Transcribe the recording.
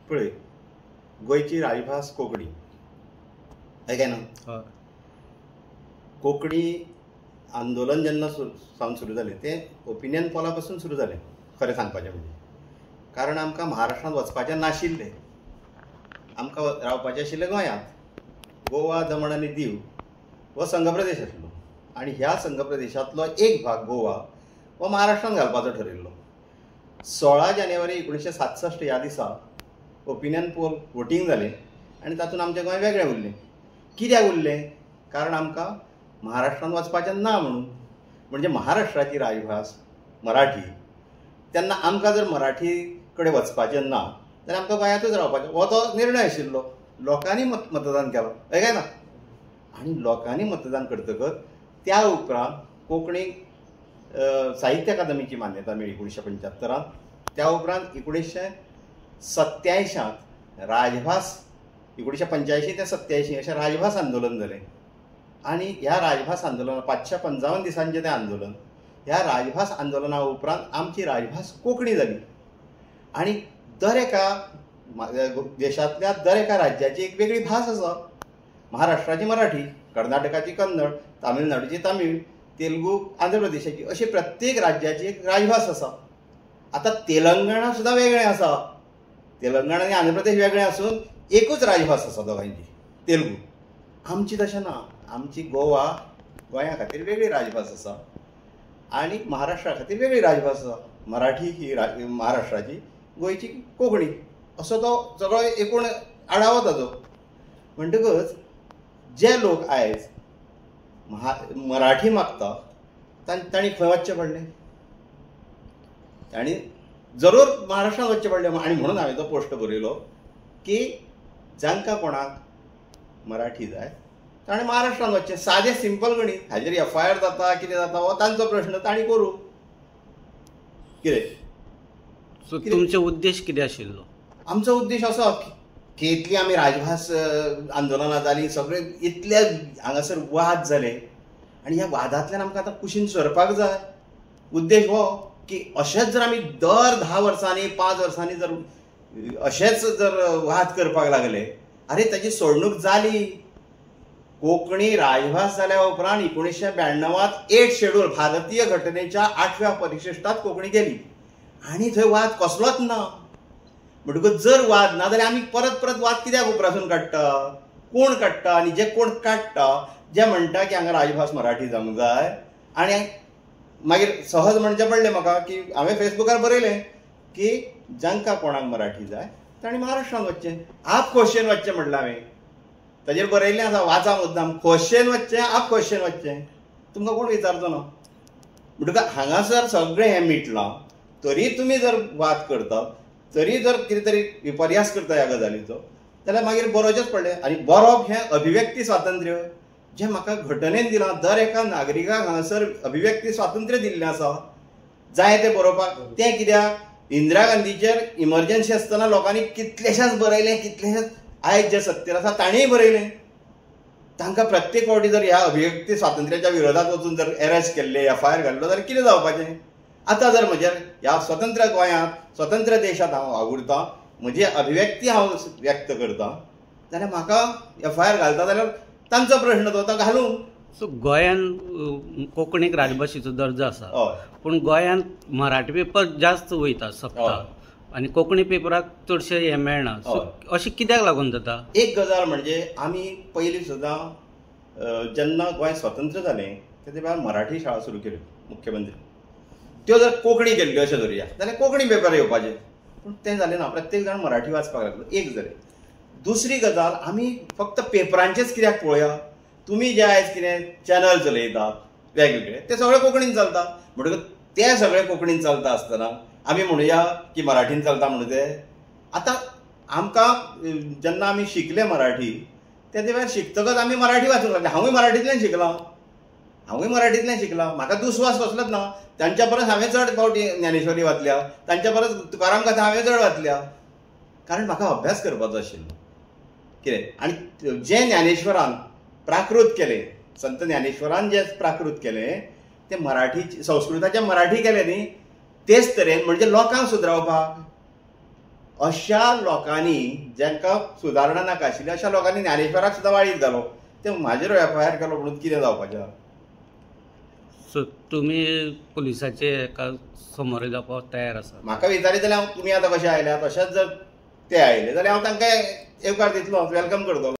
पळय, गोंयची राजभास कोंकणी, हय काय ना? कोंकणी आंदोलन जेन्ना सावन सुरू जालें तें ओपिनियन पोला पासून सुरू जालें, खरें सांगपाचें म्हणजे. कारण आमकां महाराष्ट्रांत वचपाचें नाशिल्लें, आमकां रावपाचें आशिल्लें गोंयांत. गोवा, दमण आनी दीव हो संघ प्रदेश आसलो आनी ह्या संघ प्रदेशांतलो एक भाग गोवा हो महाराष्ट्रांत घालपाचो ठरयल्लो. 16 जानेवारी 1967 ह्या दिसा ओपिनियन पोल वोटींग जालें आनी तातूंत आमचें गोंय वेगळें उरलें. कित्याक उरलें? कारण आमकां महाराष्ट्रांत वचपाचें ना म्हणून. म्हणजे महाराष्ट्राची राजभास मराठी, तेन्ना आमकां जर मराठी कडेन वचपाचें ना जाल्यार आमकां गोंयांतूच रावपाचें, हो तो निर्णय आशिल्लो. लोकांनी मतदान केलां, हय काय ना? आनी लोकांनी मतदान करतकच त्या उपरांत कोंकणीक साहित्य अकादमीची मान्यता मेळ्ळी 1975. त्या उपरांत 1987 राजभास, 1985 ते 87 अशें राजभास आंदोलन जालें. आनी ह्या राजभास आंदोलना 555 दिसांचें तें आंदोलन, ह्या राजभास आंदोलना उपरांत आमची राजभास कोंकणी जाली. आनी दर एका देशांतल्या दर एका राज्याची एक वेगळी भास आसा. महाराष्ट्राची मराठी, कर्नाटकाची कन्नड, तामिळनाडूची तामीळ, तेलुगू आंध्र प्रदेशाची, अशी प्रत्येक राज्याची एक राजभास आसा. आतां तेलंगणा सुद्दां वेगळें आसा, तेलंगणा आनी आंध्र प्रदेश वेगळें आसून एकूच राजभास आसा दोगांयची, तेलुगू. आमची तशें ना, आमची गोवा, गोंया खातीर वेगळी राजभास आसा आनी महाराष्ट्रा खातीर वेगळी राजभास आसा. मराठी ही महाराष्ट्राची, गोंयची कोंकणी, असो तो सगळो एकूण आडावो ताजो. म्हणटकच जे लोक आयज मराठी मागता तांणी खंय वचचें पडलें? तांणी जरूर महाराष्ट्रांत वचचें पडलें. आनी म्हणून हांवें तो पोस्ट बरयलो की जांकां कोणाक मराठी जाय ताणें महाराष्ट्रांत वचचें. सादें सिंपल गणीत, हाजेर एफ I R जाता कितें जाता हो तांचो प्रश्न, तांणी करूं कितें. सो तुमचो उद्देश कितें आशिल्लो? आमचो उद्देश असो की इतली आमी राजभास आंदोलनां जालीं, सगळे इतले हांगासर वाद जाले आनी ह्या वादांतल्यान आमकां आतां कुशीन सरपाक जाय. उद्देश हो की अशेंच जर आमी दर 10 वर्सांनी 5 वर्सांनी जर अशेंच जर वाद करपाक लागले, आरे ताची सोडणूक जाली. कोंकणी राजभास जाल्या उपरांत 1992 8 शेड्यूल भारतीय घटनेच्या 8व्या परिशिष्टांत कोंकणी गेली आनी थंय वाद कसलोच ना. म्हणटकच जर वाद ना जाल्यार आमी परत परत वाद कित्याक उप्रासून काडटा? कोण काडटा? आनी जे कोण काडटा जे म्हणटा की हांगा राजभास मराठी जावंक जाय. आनी मागीर सहज म्हणचें पडलें म्हाका की हांवें फेसबुकार बरयलें की जांकां कोणाक मराठी जाय तांणी महाराष्ट्रांत वचचें, आप खोशयेन वचचें म्हणलां हांवें. ताजेर बरयल्लें आसा, वाचा मुद्दाम, खोशयेन वचचें, आप खोशयेन वचचें, तुमकां कोण विचारचो ना. म्हणटकच हांगासर सगळें हें मिटलां तरी तुमी जर वाद करता, तरी जर कितें तरी विपर्यास करता ह्या गजालीचो, जाल्यार मागीर बरोवचेंच पडलें. आनी बरोवप हें अभिव्यक्ती स्वातंत्र्य जें म्हाका घटनेन दिलां, दर एका नागरिकाक हांगासर अभिव्यक्ती स्वातंत्र्य दिल्लें आसा, जाय तें बरोवपाक. तें कित्याक इंदिरा गांधीचेर इमर्जन्सी आसतना लोकांनी कितलेशेच बरयलें, कितलेशेच आयज जे सत्तेर आसा तांणीय बरयलें. तांकां प्रत्येक फावटी जर ह्या अभिव्यक्ती स्वातंत्र्याच्या विरोधात वचून जर एरेस्ट केल्ले, एफ I R घाल्लो जाल्यार कितें जावपाचें? आतां जर म्हजेर ह्या स्वतंत्र गोंयांत, स्वतंत्र देशांत हांव वावुरतां, म्हजी अभिव्यक्ती हांव व्यक्त करतां जाल्यार म्हाका एफ I R घालता जाल्यार तांचो प्रश्न तो घालूं. सो गोंयान कोंकणीक राजभाशेचो दर्जो आसा, पूण गोंयांत मराठी पेपर जास्त वयता सप्ता आनी कोंकणी पेपराक चडशें हें मेळना. सो अशें कित्याक लागून जाता? एक गजाल म्हणजे आमी पयलीं सुद्दां जेन्ना गोंय स्वतंत्र जालें तेजे वेळार मराठी शाळा सुरू केल्यो मुख्यमंत्री, त्यो जर कोंकणी केल्ल्यो अशें धरुया जाल्यार कोंकणी पेपर येवपाचे, पूण तें जालें ना. प्रत्येक जाण मराठी वाचपाक लागलो, एक जालें. दुसरी गजाल, आमी फक्त पेपरांचेच कित्याक पळोवया? तुमी जे आयज कितें चॅनल चलयतात वेगवेगळे, ते सगळे कोंकणीन चलता. म्हणटकच ते सगळे कोंकणीन चलता आसतना आमी म्हणुया की मराठीन चलता म्हणून ते. आतां आमकां जेन्ना आमी शिकले मराठी तेजे वेळार शिकतकच आमी मराठी वाचूंक लागले. हांवूय मराठींतल्यान शिकलां, हांवूय मराठींतल्यान शिकलां, म्हाका दुस्वास कसलोच ना. तांच्या परस हांवें चड फावटी ज्ञानेश्वरी वाचल्या, तांच्या परस तुकाराम कथा हांवें चड वाचल्या, कारण म्हाका अभ्यास करपाचो आशिल्लो कितें. आनी जें ज्ञानेश्वरान प्राकृत केलें, संत ज्ञानेश्वरान जें प्राकृत केलें तें मराठी संस्कृताचें मराठी केलें न्ही, तेच तरेन म्हणजे लोकांक सुदरावपाक. अशा लोकांनी जांकां सुदारणा नाका आशिल्ली अशा लोकांनी ज्ञानेश्वराक सुद्दां वाळीत घालो. ते म्हाजेर एफ I R केलो म्हणून कितें जावपाचें? सो तुमी पुलिसाचे एका समोर जावपाक तयार आसा? म्हाका विचारीत जाल्यार हांव, तुमी आतां कशें आयल्या तशेंच जर ते आयले जाल्यार हांव तांकां येवकार दितलो, welcome करतलो.